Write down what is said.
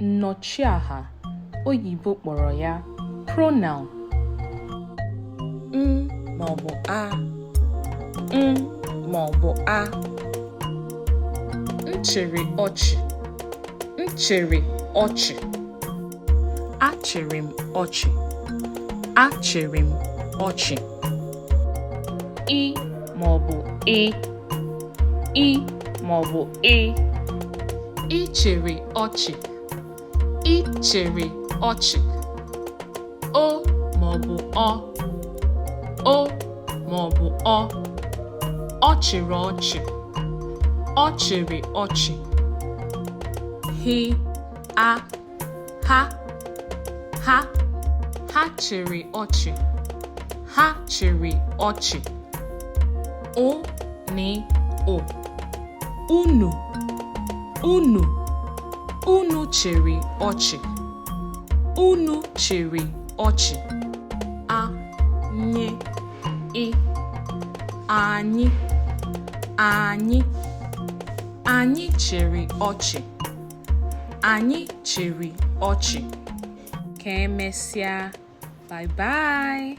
Nnọchiaha, oyibo kpọrọ ya pronoun. M maọbụ A. M maọbụ A. M chịrị ọchị. M chịrị ọchị. Achịrị m ọchị. Achịrị m ọchị. I maọbụ Ị. I maọbụ Ị. Ị chịrị ọchị. Ị chịrị ọchị. O maọbụ Ọ. O maọbụ Ọ. Ọ chịrị ọchị. Ọ chịrị ọchị. H, a, ha, ha, ha chịrị ọchị. Ha chịrị ọchị. Ụ n ụ, unu, unu, unu chịrị ọchị. Unu chịrị ọchị. A, ny, ị, anyị, anyị, anyị chịrị ọchị. Anyị chịrị ọchị. Ka emesịa. Bye bye.